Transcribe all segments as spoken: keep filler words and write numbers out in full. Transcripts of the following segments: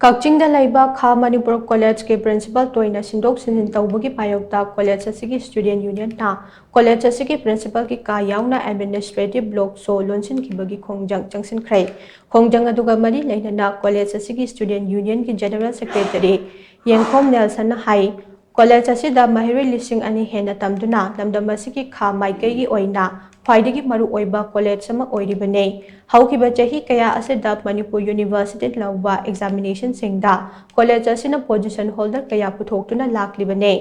ꯀꯛꯆꯤꯡꯗ ꯂꯩꯕ ꯈꯥ ꯃꯅꯤꯄꯨꯔ ꯀꯣꯂꯦꯖꯀꯤ ꯄ꯭ꯔꯤꯟꯁꯤꯄꯥꯜ ꯇꯣꯏꯅ ꯁꯤꯟꯗꯣꯛ ꯁꯤꯟꯖꯤꯟ ꯇꯧꯕꯒꯤ ꯄꯥꯌꯣꯛꯇ ꯀꯣꯂꯦꯖ ꯑꯁꯤꯒꯤ ꯁ꯭ꯇꯨꯗꯦꯟꯠ ꯌꯨꯅꯤꯌꯟꯅ ꯀꯣꯂꯦꯖ ꯑꯁꯤꯒꯤ ꯄ꯭ꯔꯤꯟꯁꯤꯄꯥꯜꯒꯤ ꯀꯥ ꯌꯥꯎꯅ ꯑꯦꯗꯃꯤꯅꯤꯁꯇ꯭ꯔꯦꯇꯤꯚ ꯕ꯭ꯂꯣꯛ ꯁꯣ ꯂꯣꯟꯁꯤꯟꯈꯤꯕꯒꯤ ꯈꯣꯡꯖꯪ ꯆꯪꯁꯤꯟꯈ꯭ꯔꯦ꯫ ꯈꯣꯡꯖꯪ ꯑꯗꯨꯒ ꯃꯔꯤ ꯂꯩꯅꯅ ꯀꯣꯂꯦꯖ ꯑꯁꯤꯒꯤ ꯁ꯭ꯇꯨꯗꯦꯟꯠ ꯌꯨꯅꯤꯌꯟꯒꯤ ꯖꯦꯅꯔꯦꯜ ꯁꯦꯀ꯭ꯔꯦꯇꯔꯤ ꯌꯦꯡꯈꯣꯝ ꯅꯦꯜꯁꯟꯅ ꯍꯥꯏ, ꯀꯣꯂꯦꯖ ꯑꯁꯤꯗ ꯃꯍꯩꯔꯣꯏ ꯂꯤꯁꯤꯡ ꯑꯅꯤ ꯍꯦꯟꯅ ꯇꯝꯗꯨꯅ ꯂꯝꯗꯝ ꯑꯁꯤꯒꯤ ꯈꯥ ꯃꯥꯏꯀꯩꯒꯤ ꯑꯣꯏꯅ ꯈ꯭ꯋꯥꯏꯗꯒꯤ ꯃꯔꯨꯑꯣꯏꯕ ꯀꯣꯂꯦꯖ ꯑꯃ ꯑꯣꯏꯔꯤꯕꯅꯤ꯫ ꯍꯧꯈꯤꯕ ꯆꯍꯤ ꯀꯌꯥ ꯑꯁꯤꯗ ꯃꯅꯤꯄꯨꯔ ꯌꯨꯅꯤꯚꯔꯁꯤꯇꯤꯅ ꯂꯧꯕ ꯑꯦꯛꯖꯥꯃꯤꯅꯦꯁꯟꯁꯤꯡꯗ ꯀꯣꯂꯦꯖ ꯑꯁꯤꯅ ꯄꯣꯖꯤꯁꯟ ꯍꯣꯜꯗꯔ ꯀꯌꯥ ꯄꯨꯊꯣꯛꯇꯨꯅ ꯂꯥꯛꯂꯤꯕꯅꯤ꯫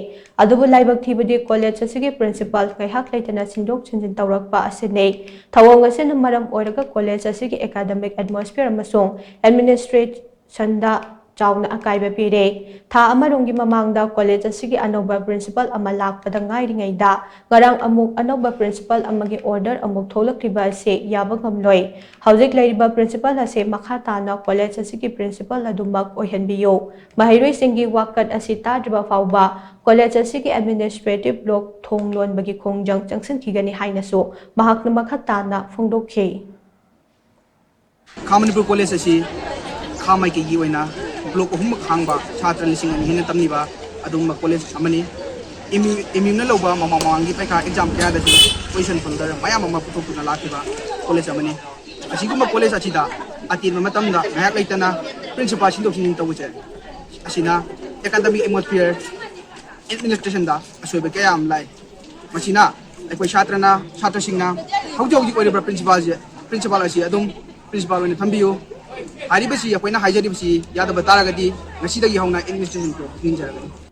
ꯑꯗꯨꯕꯨ ꯂꯥꯏꯕꯛ ꯊꯤꯕꯗꯤ ꯀꯣꯂꯦꯖ ꯑꯁꯤꯒꯤ ꯄ꯭ꯔꯤꯟꯁꯤꯄꯥꯜ ꯉꯥꯏꯍꯥꯛ ꯂꯩꯇꯅ ꯁꯤꯟꯗꯣꯛ ꯁꯤꯟꯖꯤꯟ ꯇꯧꯔꯛꯄ ꯑꯁꯤꯅꯤ꯫ ꯊꯧꯑꯣꯡ ꯑꯁꯤꯅ ꯃꯔꯝ ꯑꯣꯏꯔꯒ ꯀꯣꯂꯦꯖ ꯑꯁꯤꯒꯤ ꯑꯦꯀꯥꯗꯃꯤꯛ ꯑꯦꯠꯃꯣꯁꯐꯤꯌꯔ ꯑꯃꯁꯨꯡ ꯑꯦꯗꯃꯤꯅꯤꯁꯇ꯭ꯔꯦꯁꯟꯗ ꯆꯥꯎꯅ ꯑꯀꯥꯏꯕ ꯄꯤꯔꯦ꯫ ꯊꯥ ꯑꯃꯔꯣꯝꯒꯤ ꯃꯃꯥꯡꯗ ꯀꯣꯂꯦꯖ ꯑꯁꯤꯒꯤ ꯑꯅꯧꯕ ꯄ꯭ꯔꯤꯟꯁꯤꯄꯥꯜ ꯑꯃ ꯂꯥꯛꯄꯗ ꯉꯥꯏꯔꯤꯉꯩꯗ ꯉꯔꯥꯡ ꯑꯃꯨꯛ ꯑꯅꯧꯕ ꯄ꯭ꯔꯤꯟꯁꯤꯄꯥꯜ ꯑꯃꯒꯤ ꯑꯣꯔꯗꯔ ꯑꯃꯨꯛ ꯊꯣꯛꯂꯛꯂꯤꯕ ꯑꯁꯤ ꯌꯥꯕ ꯉꯝꯂꯣꯏ꯫ ꯍꯧꯖꯤꯛ ꯂꯩꯔꯤꯕ ꯄ꯭ꯔꯤꯟꯁꯤꯄꯥꯜ ꯑꯁꯤ ꯃꯈꯥ ꯇꯥꯅ ꯀꯣꯂꯦꯖ ꯑꯁꯤꯒꯤ ꯄ꯭ꯔꯤꯟꯁꯤꯄꯥꯜ ꯑꯗꯨꯃꯛ ꯑꯣꯏꯍꯟꯕꯤꯌꯨ꯫ ꯃꯍꯩꯔꯣꯏꯁꯤꯡꯒꯤ ꯋꯥꯀꯠ ꯑꯁꯤ ꯇꯥꯗ꯭ꯔꯤꯕ ꯐꯥꯎꯕ ꯀꯣꯂꯦꯖ ꯑꯁꯤꯒꯤ ꯑꯦꯗꯃꯤꯅꯤꯁꯇ꯭ꯔꯦꯇꯤꯚ ꯕ꯭ꯂꯣꯛ ꯊꯣꯡ ꯂꯣꯟꯕꯒꯤ ꯈꯣꯡꯖꯪ ꯆꯪꯁꯤꯟꯈꯤꯒꯅꯤ ꯍꯥꯏꯅꯁꯨ ꯃꯍꯥꯛꯅ ꯃꯈꯥ ꯇꯥꯅ ꯐꯣꯡꯗꯣꯛꯈꯤ꯫ ꯈꯥ ꯃꯅꯤꯄꯨꯔ ꯀꯣꯂꯦꯖ ꯑꯁꯤ ꯈꯥ ꯃꯥꯏꯀꯩꯒꯤ ꯑꯣꯏꯅ ꯕ꯭ꯂꯣꯛ ꯑꯍꯨꯝꯃꯛ ꯍꯥꯡꯕ ꯁꯥꯇ꯭ꯔ ꯂꯤꯁꯤꯡ ꯑꯅꯤ ꯍꯦꯟꯅ ꯇꯝꯂꯤꯕ ꯑꯗꯨꯒꯨꯝꯕ ꯀꯣꯂꯦꯖ ꯑꯃꯅꯤ꯫ ꯑꯦꯝ ꯌꯨꯅ ꯂꯧꯕ ꯃꯃꯥꯡ ꯃꯃꯥꯡꯒꯤ ꯄꯩꯈꯥ ꯑꯦꯛꯖꯥꯝ ꯀꯌꯥꯗꯁꯨ ꯄꯣꯖꯤꯁꯟ ꯍꯣꯜꯗꯔ ꯃꯌꯥꯝ ꯑꯃ ꯄꯨꯊꯣꯛꯇꯨꯅ ꯂꯥꯛꯈꯤꯕ ꯀꯣꯂꯦꯖ ꯑꯃꯅꯤ꯫ ꯑꯁꯤꯒꯨꯝꯕ ꯀꯣꯂꯦꯖ ꯑꯁꯤꯗ ꯑꯇꯦꯟꯕ ꯃꯇꯝꯗ ꯉꯥꯏꯍꯥꯛ ꯂꯩꯇꯅ ꯄ꯭ꯔꯤꯟꯁꯤꯄꯥꯜ ꯁꯤꯟꯗꯣꯛ ꯁꯤꯟꯖꯤꯟ ꯇꯧꯕꯁꯦ ꯑꯁꯤꯅ ꯑꯦꯀꯥꯗꯃꯤꯛ ꯑꯦꯠꯃꯣꯁꯐꯤꯌꯔ ꯑꯦꯗꯃꯤꯅꯤꯁꯇ꯭ꯔꯦꯁꯟꯗ ꯑꯁꯣꯏꯕ ꯀꯌꯥ ꯑꯃ ꯂꯥꯛꯏ꯫ ꯃꯁꯤꯅ ꯑꯩꯈꯣꯏ ꯁꯥꯇ꯭ꯔꯅ ꯁꯥꯇ꯭ꯔꯁꯤꯡꯅ ꯍꯧꯖꯤꯛ ꯍꯧꯖꯤꯛ ꯑꯣꯏꯔꯤꯕ ꯄ꯭ꯔꯤꯟꯁꯤꯄꯥꯜꯁꯦ ꯄ꯭ꯔꯤꯟꯁꯤꯄꯥꯜ ꯑꯁꯤ ꯑꯗꯨꯝ ꯄ꯭ꯔꯤꯟꯁꯤꯄꯥꯜ ꯑꯣꯏꯅ ꯊꯝꯕꯤꯌꯨ꯫ ꯍꯥꯏꯔꯤꯕꯁꯤ ꯑꯩꯈꯣꯏꯅ ꯍꯥꯏꯖꯔꯤꯕꯁꯤ ꯌꯥꯗꯕ ꯇꯥꯔꯒꯗꯤ ꯉꯁꯤꯗꯒꯤ ꯍꯧꯅ ꯑꯦꯗꯃꯤꯅꯤꯁꯇ꯭ꯔꯦꯁꯟ ꯕ꯭ꯂꯣꯛ ꯊꯤꯡꯖꯔꯒꯅꯤ꯫